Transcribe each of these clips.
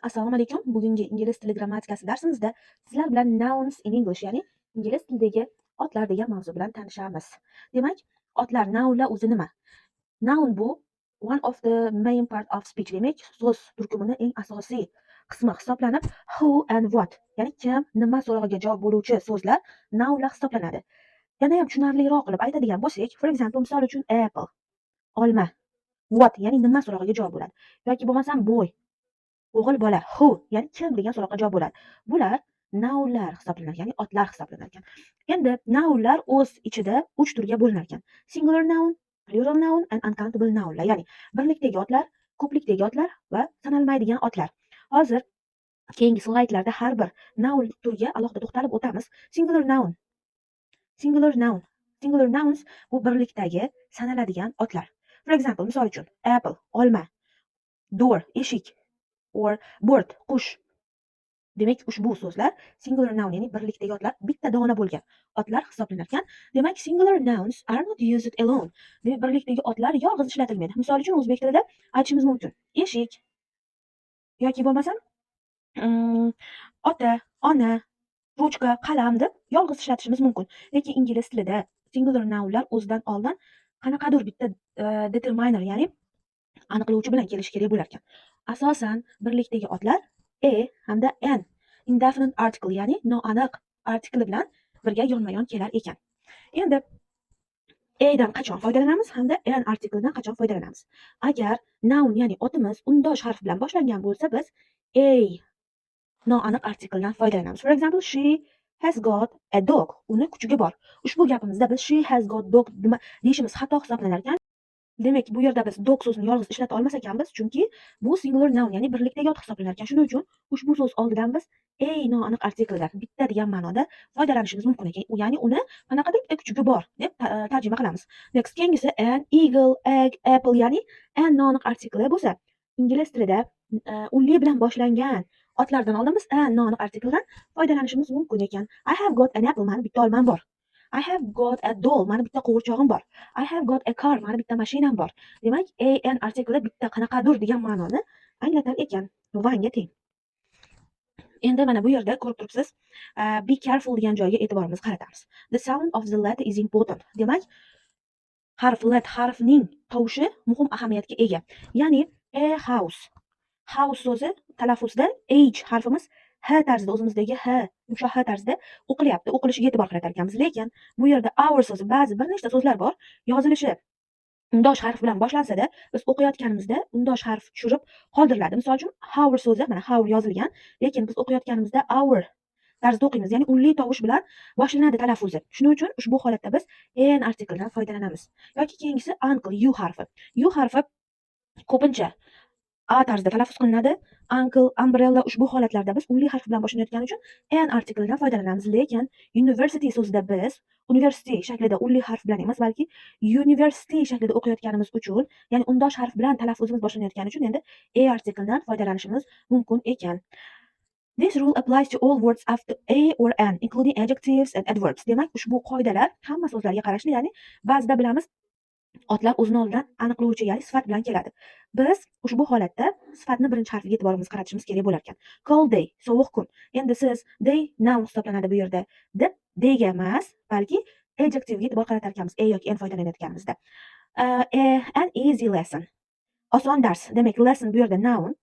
Assalomu alaykum. Bugungi ingliz tili grammatikasi darsimizda sizlar bilan nouns in English, ya'ni ingliz tilidagi otlar degan mavzu bilan tanishamiz. Demak, otlar, nounlar o'zi nima? Noun bu one of the main part of speech, demak, so'z turkumini eng asosiy qismi hisoblanib, who and what, ya'ni kim, nima so'rog'iga javob bo'luvchi so'zlar nounlar hisoblanadi. Yana ham tushunarliroq qilib aytadigan bo'lsak, for example, misol uchun, apple, olma, what, ya'ni nima so'rog'iga javob bo'ladi. Yoki bo'lmasam boy, o'g'il bola, who, ya'ni kim degan so'roqqa javob bo'ladi. Bular nounlar hisoblanadi, ya'ni otlar hisoblanar ekan. Endi nounlar o'z ichida uch turga bo'linar ekan. Singular noun, plural noun and uncountable nounlar, ya'ni birlikdagi otlar, ko'plikdagi otlar va sanalmaydigan otlar. Hozir keyingi slaydlarda har bir noun turga alohida to'xtalib o'tamiz. Singular noun. Singular noun. Singular nouns bu birlikdagi sanaladigan otlar. For example, misol uchun, apple, olma, door, eshik, or bird, qush. Demak, ushbu so'zlar singular noun, ya'ni birlikdagi otlar, bitta dona bo'lgan otlar hisoblanar ekan. Demak, singular nouns are not used alone. Demak, birlikdagi otlar yolg'iz ishlatilmaydi. Misol uchun, o'zbek tilida aytishimiz mumkin: eshik yoki bo'lmasam ota, ona, ruchka, qalam deb yolg'iz ishlatishimiz mumkin. Lekin ingliz tilida singular nounlar o'zidan oldin qanaqadir bitta determiner, ya'ni aniqlovchi bilan kelishi kerak bo'lar ekan. Asosan birlikdagi otlar a hamda an indefinite article, ya'ni noaniq artikli bilan birga yonma-yon kelar ekan. Endi a dan qachon foydalanamiz hamda an artiklidan qachon foydalanamiz? Agar noun, ya'ni otimiz undosh harf bilan boshlangan bo'lsa, biz a noaniq artikldan foydalanamiz. For example, she has got a dog. Uni kuchugi bor. Ushbu gapimizda biz she has got dog nima deyishimiz xato hisoblanar ekan. Demak, bu yerda biz dog so'zini yolg'iz ishlata olmas ekanmiz, chunki bu singular noun, ya'ni birlikdagi ot hisoblanar ekan. Shuning uchun ushbu so'z oldidan biz a noaniq artikldan, bitta degan ma'noda foydalanishimiz mumkin ekan. Ya'ni uni qanaqadir bitta kuchugi bor deb tarjima qilamiz. Next, keyingisi an, eagle, egg, apple, ya'ni an noaniq artikli bo'lsa, ingliz tilida unli bilan boshlangan otlardan oldin biz an noaniq artikldan foydalanishimiz mumkin ekan. I have got an apple, mani bitta olmam bor. I have got a doll, mani bitta qo'g'irchog'im bor. I have got a car, mani bitta mashinam bor. Demak, a, an artikli bitta, qanaqadir degan ma'noni anglatar ekan. One'ga teng. Endi mana bu yerda ko'rib turibsiz, be careful degan joyga e'tiborimizni qaratamiz. The sound of the letter is important. Demak, harf, let harfning tovushi muhim ahamiyatga ega. Ya'ni a house. House so'zi talaffuzda h harfimiz h tarzida, o'zimizdagi h, yumshoq h tarzida o'qilyapti. O'qilishiga e'tibor qaratar ekanmiz. Lekin bu yerda our so'zi, ba'zi bir nechta so'zlar bor. Yozilishi undosh harf bilan boshlansa-da, biz o'qiyotganimizda undosh harf tushirib qoldiriladi. Misol uchun, hour so'zi, mana hour yozilgan, lekin biz o'qiyotganimizda our tarzida o'qiymiz. Ya'ni unli tovush bilan boshlanadi talaffuzi. Shuning uchun ushbu holatda biz an artiklidan foydalanamiz. Yoki keyingisi uncle, u harfi. U harfi ko'pincha a tarzida talaffuz qilinadi. Uncle, umbrella, ushbu holatlarda biz unli harf bilan boshlanayotgani uchun an artiklidan foydalanamiz. Lekin university so'zida biz university shaklida unli harf bilan emas, balki university shaklida o'qiyotganimiz uchun, ya'ni undosh harf bilan talaffuzimiz boshlanayotgani uchun endi a artiklidan foydalanishimiz mumkin ekan. This rule applies to all words after a or an, including adjectives and adverbs. Demak, ushbu qoidalar hamma so'zlarga qarashli, ya'ni ba'zida bilamiz, otlar o'zini oldidan aniqlovchi, ya'ni sifat bilan keladi. Biz ushbu holatda sifatni birinchi harfiga e'tiborimizni qaratishimiz kerak bo'lar ekan. Cold day, sovuq kun. Endi siz day noun hisoblanadi bu yerda deb dayga emas, balki adjectivega e'tibor qaratar ekanmiz a yoki an foydalanayotganimizda. An easy lesson. Oson dars. Demak, lesson bu yerda noun.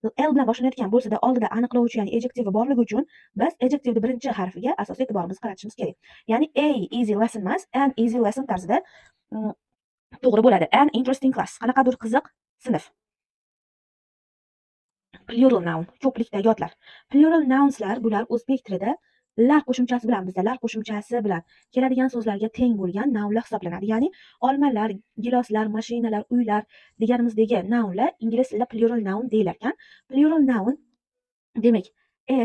L bilan boshlanayotgan bo'lsa-da, oldida aniqlovchi, ya'ni adjective borligi uchun biz adjectiveni birinchi harfiga asosiy e'tiborimizni qaratishimiz kerak. Ya'ni a easy lesson emas, an easy lesson tarzida to'g'ri bo'ladi. An interesting class. Qanaqadir qiziq sinf. Plural noun, ko'plikdagi otlar. Plural nounslar bular o'zbek tilida lar qo'shimchasi bilan, bizda lar qo'shimchasi bilan keladigan so'zlarga teng bo'lgan nounlar hisoblanadi. Ya'ni olmalar, giloslar, mashinalar, uylar deganimizdagi nounlar ingliz tilida plural noun deyilar ekan. Plural noun, demak,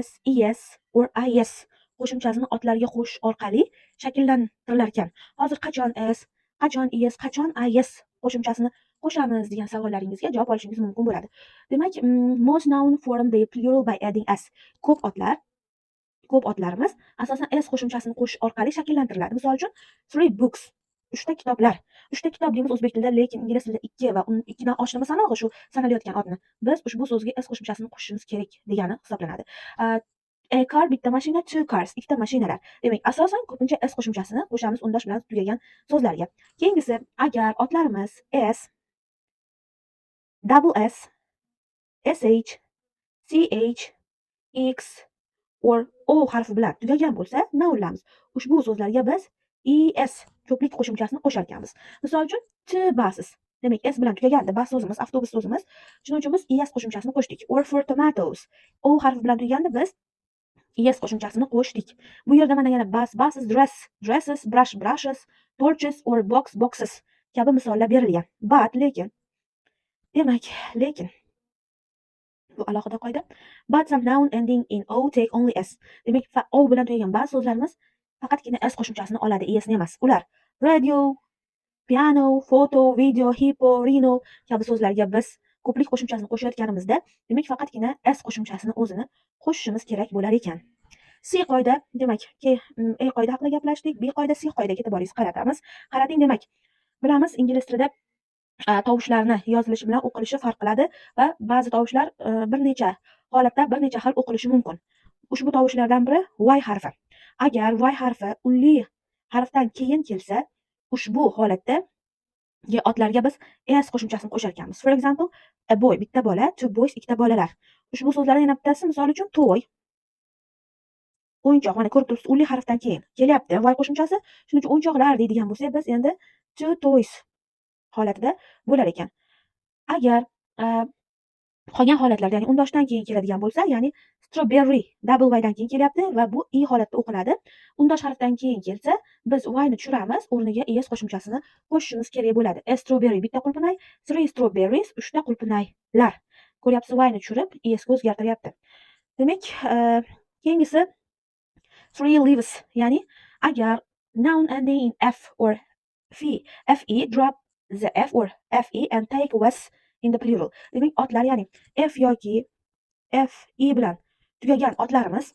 s, es or ies qo'shimchasini otlarga qo'shish orqali shakllantirilar ekan. Hozir qachon s, qachon es, qachon ies qo'shimchasini qo'shamiz degan savollaringizga javob olishingiz mumkin bo'ladi. Demak, most noun form the plural by adding s. Ko'p otlar, ko'p otlarimiz asosan s qo'shimchasini qo'shish orqali shakllantiriladi. Misol uchun, three books. Uchta kitoblar. Uchta kitob deymiz o'zbek tilida, lekin ingliz tilida ikki va ikkidan oshdimi sanog'i shu sanalayotgan otni. Biz ushbu so'zga s qo'shimchasini qo'shishimiz kerak degani hisoblanadi. A car bitta mashina, two cars ikkita mashinalar. Demak, asosan ko'pincha s qo'shimchasini qo'shamiz undosh bilan tugagan so'zlarga. Keyingisi, agar otlarimiz s, double s, sh, ch, x or o harfi bilan tugagan bo'lsa, nounlarimiz, ushbu so'zlarga biz es ko'plik qo'shimchasini qo'shar ekanmiz. Misol uchun, two buses. Demak, s bilan tugagandi bus so'zimiz, avtobus so'zimiz. Shuning uchun biz es qo'shimchasini qo'shdik. Or four tomatoes. O harfi bilan tugagandi, biz es qo'shimchasini qo'shdik. Bu yerda mana yana bus, buses, dress, dresses, brush, brushes, torches or box, boxes kabi misollar berilgan. But lekin, demak, lekin bu alohida qoida. But some noun ending in o take only s. Demak, o bilan tugagan ba'zi so'zlarimiz faqatgina s qo'shimchasini oladi, es ni emas. Ular radio, piano, photo, video, hippo, rhino kabi so'zlarga biz ko'plik qo'shimchasini qo'shayotganimizda, demak, faqatgina s qo'shimchasini o'zini qo'shishimiz kerak bo'lar ekan. C qoida, demak, A qoida haqida gaplashdik, B qoida, C qoidaga e'tiboringizni qaratamiz. Qarating, demak, bilamiz, ingliz tilida tovushlarni yozilishi bilan o'qilishi farq qiladi va ba'zi tovushlar bir necha holatda bir necha xil o'qilishi mumkin. Ushbu tovushlardan biri Y harfi. Agar Y harfi unli harfdan keyin kelsa, ushbu holatda otlarga biz s qo'shimchasini qo'shar ekanmiz. For example, a boy bitta bola, two boys ikkita bolalar. Ushbu so'zlardan yana bittasi, misol uchun, toy o'yinchoq. Mana ko'rib turibsiz, unli harfdan keyin kelyapti y qo'shimchasi. Shuning uchun o'yinchoqlar deydigan bo'lsak, biz endi two toys holatida bo'lar ekan. Agar qolgan holatlarda, ya'ni undoshdan keyin keladigan bo'lsa, ya'ni strawberry double y dan keyin kelyapti va bu i holatda o'qiladi. Undosh harfdan keyin kelsa, biz y ni tushiramiz, o'rniga es qo'shimchasini qo'shishimiz kerak bo'ladi. A strawberry bitta qulpinay, three strawberries uchta qulpinaylar. Ko'ryapsiz, y ni tushirib, es ga o'zgartiryapti. Demak, keyingisi three leaves, ya'ni agar noun ending in f or f, fe, drop the f or fe and take s in the plural. Demak, otlar, ya'ni f yoki fe bilan tugagan otlarimiz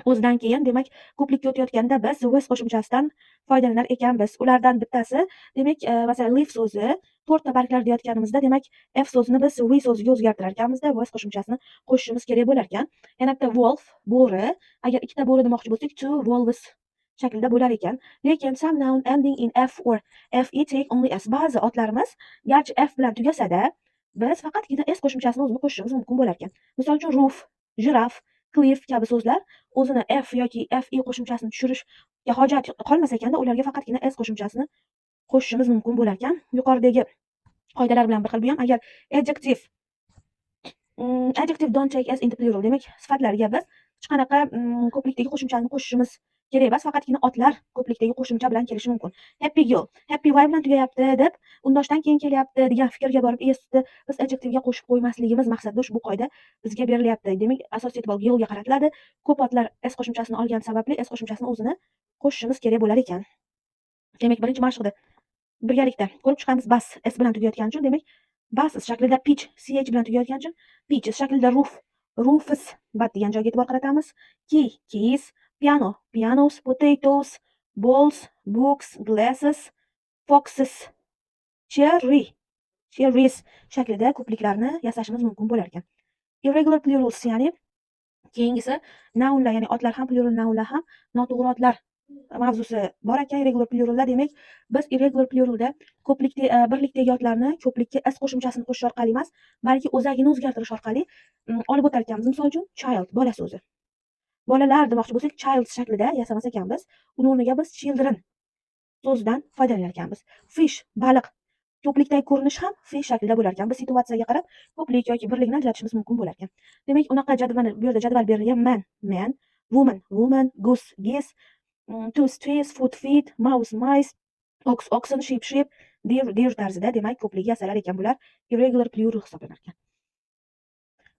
o'zidan keyin, demak, ko'plikka o'tayotganda biz s qo'shimchasidan foydalanar ekanmiz. Ulardan bittasi, demak, masalan, leaf so'zi, to'rtta barglar deyotganimizda, demak, f so'zini biz v so'ziga o'zgartirar ekanmizda, s qo'shimchasini qo'shishimiz kerak bo'lar ekan. Yana bitta wolf, bo'ri. Agar ikkita bo'ri demoqchi bo'lsak, two wolves shaklida bo'lar ekan. Lekin some noun ending in f or fe take only s. Ba'zi otlarimiz garchi f bilan tugasada, biz faqatgina s qo'shimchasini o'zini qo'shishimiz mumkin bo'lar ekan. Misol uchun, roof, giraffe, cliff kabi so'zlar o'zini f yoki fe qo'shimchasini tushirishga hojat qolmas ekanda, ularga faqatgina s qo'shimchasini qo'shishimiz mumkin bo'lar ekan. Yuqoridagi qoidalar bilan bir xil bu ham. Agar adjective don't take s in the plural, demak, sifatlarga biz hech qanaqa ko'plikdagi qo'shimchani qo'shishimiz kerak emas, faqatgina otlar ko'plikdagi qo'shimcha bilan kelishi mumkin. Happy girl, happy y bilan tugayapti deb, undoshdan keyin kelyapti degan fikrga borib, esni biz adjectivega qo'shib qo'ymasligimiz maqsadida ushbu qoida bizga berilyapti. Demak, asosiy e'tibor girlga qaratiladi. Ko'p otlar s qo'shimchasini olgani sababli s qo'shimchasini o'zini qo'shishimiz kerak bo'lar ekan. Demak, birinchi mashqni birgalikda ko'rib chiqamiz. Bus s bilan tugayotgani uchun, demak, buses shaklida, peach ch bilan tugayotgani uchun peaches shaklida, roof roofs, but degan joyga e'tibor qaratamiz. Key keys, piano pianos, potatoes, balls, books, glasses, foxes, cherry cherries shaklida ko'pliklarni yasashimiz mumkin bo'lar ekan. Irregular plurals, ya'ni keyingisi nounlar, ya'ni otlar ham, plural nounlar ham, noto'g'ri otlar mavzusi bor ekan. Irregular plurallar, demak, biz irregular pluralda ko'plikda birlikdagi otlarni ko'plikka s qo'shimchasini qo'shish orqali emas, balki o'zagini o'zgartirish orqali olib o'tar ekanmiz. Misol uchun, child bola so'zi. Bolalar demoqchi bo'lsak, child shaklida yasamas ekanmiz. Uni o'rniga biz children so'zidan foydalanar ekanmiz. Fish baliq, ko'plikdagi ko'rinish ham fish shaklida bo'lar ekan. Biz situatsiyaga qarab ko'plik yoki birlikni ajratishimiz mumkin bo'lar ekan. Demak, unaqa jadval, bu yerda jadval berilgan: man men, woman women, goose geese, tooth teeth, foot feet, mouse mice, ox oxen, sheep sheep, deer deer tarzida, demak, ko'pligi yasalar ekan. Bular irregular plural hisoblanar ekan.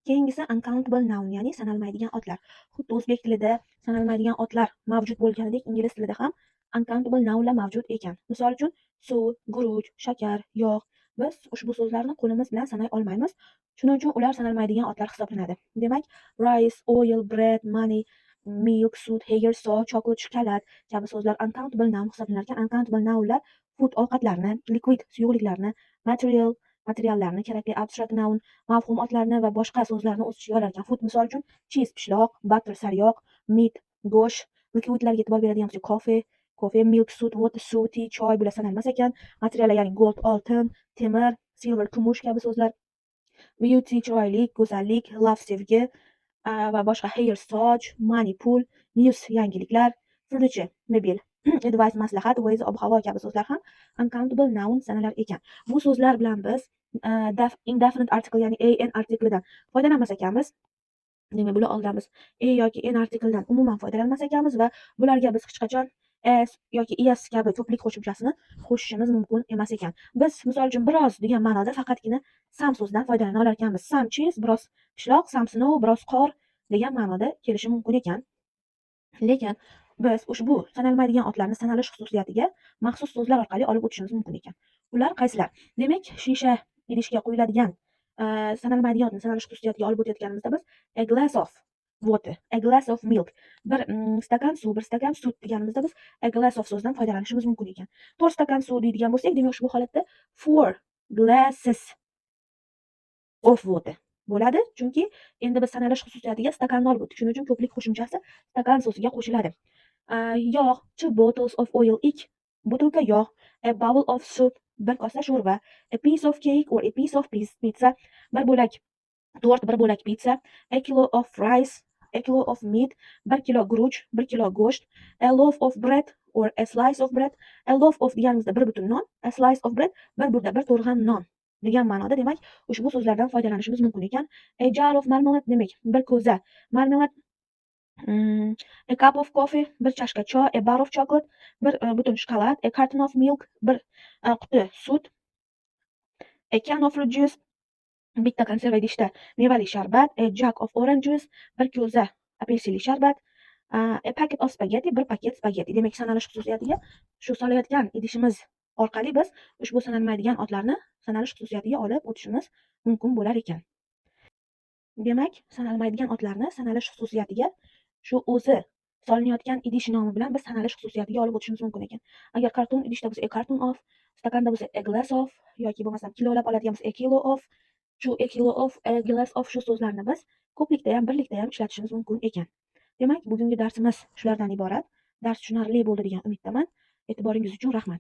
Keyingisi uncountable noun, ya'ni sanalmaydigan otlar. Xuddi o'zbek tilida sanalmaydigan otlar mavjud bo'lganidek, ingliz tilida ham uncountable nounlar mavjud ekan. Misol uchun, suv, guruch, shakar, yog'. Biz ushbu so'zlarni qo'limiz bilan sanay olmaymiz. Shuning uchun ular sanalmaydigan otlar hisoblanadi. Demak, rice, oil, bread, money. Milk, sut, hair, soch, chocolate, shokolad kabi so'zlar uncountable noun hisoblanar ekan. Uncountable nounlar food, ovqatlarni, liquid, suyuqliklarni, material, materiallarni, kerakli abstract noun, mavhum otlarni va boshqa so'zlarni o'z ichiga olar ekan. Food, misol uchun, cheese, pishloq, butter, sariyog', meat, go'sht, liquidlarga e'tibor beradigan bo'lsak, coffee, kofe, milk, sut, water, suv, tea, choy, bular sanalmas ekan. Materiallar, ya'ni gold, oltin, temir, silver, kumush kabi so'zlar. Beauty, chiroylik, go'zallik, love, sevgi va boshqa, hair, soch, money, pul, news, yangiliklar, furniture, mebel, advice, maslahat, weather, ob-havo kabi so'zlar ham uncountable noun sanalar ekan. Bu so'zlar bilan biz indefinite article, ya'ni a, an artiklidan foydalanmas ekanmiz. Demak, bular oldin biz a yoki an artiklidan umuman foydalanmas ekanmiz va bularga biz hech qachon s yoki es kabi ko'plik qo'shimchasini qo'shishimiz mumkin emas ekan. Biz, misol uchun, biroz degan ma'noda faqatgina some so'zidan foydalana olar ekanmiz. Some cheese, biroz pishloq, some snow, biroz qor degan ma'noda kelishi mumkin ekan. Lekin biz ushbu sanalmaydigan otlarni sanalish xususiyatiga maxsus so'zlar orqali olib o'tishimiz mumkin ekan. Ular qaysilar? Demak, shisha idishga quyiladigan sanalmaydigan otni sanalish xususiyatiga olib o'tayotganimizda biz a glass of water, a glass of milk, bir stakan suv, bir stakan sut deganimizda biz a glass of so'zidan foydalanishimiz mumkin ekan. 4 stakan suv deydigan bo'lsak, demak, ushbu holatda four glasses of water bo'ladi. Chunki endi biz sanalish xususiyatiga stakanni olib o'tdik. Shuning uchun ko'plik qo'shimchasi stakan so'ziga qo'shiladi. Yog', two bottles of oil, ikki butilka yog', a bowl of soup, bir kosa sho'rva, a piece of cake or a piece of pizza, bir bo'lak tort, bir bo'lak pitsa, a kilo of rice, a kilo of meat, 1 kilo guruch, 1 kilo go'sht, a loaf of bread or a slice of bread, a loaf of deganimizda bir butun non, a slice of bread, bir burda, bir to'rg'an non degan ma'noda, demak, ushbu so'zlardan foydalanishimiz mumkin ekan. A jar of marmalade, demak, bir ko'za marmelad, a cup of coffee, bir chashka choy, a bar of chocolate, bir butun shokolad, a carton of milk, bir quti sut, a can of fruit juice, bitta konserva idishda mevali sharbat, a jug of orange juice, bir ko'za apelsinli sharbat, a packet of spaghetti, bir paket spagetti. Demak, sanalish xususiyatiga shu solayotgan idishimiz orqali biz ushbu sanalmaydigan otlarni sanalish xususiyatiga olib o'tishimiz mumkin bo'lar ekan. Demak, sanalmaydigan otlarni sanalish xususiyatiga shu o'zi solinayotgan idish nomi bilan biz sanalish xususiyatiga olib o'tishimiz mumkin ekan. Agar karton idishda bo'lsa, a carton of, stakanda bo'lsa, a glass of yoki bo'lmasam kilolab oladigan bo'lsa, a kilo of, shu a kilo of, a glass of, shu so'zlarni biz ko'plikda ham, birlikda ham ishlatishimiz mumkin ekan. Demak, bugungi darsimiz shulardan iborat. Dars tushunarli bo'ldi degan umiddaman. E'tiboringiz uchun rahmat.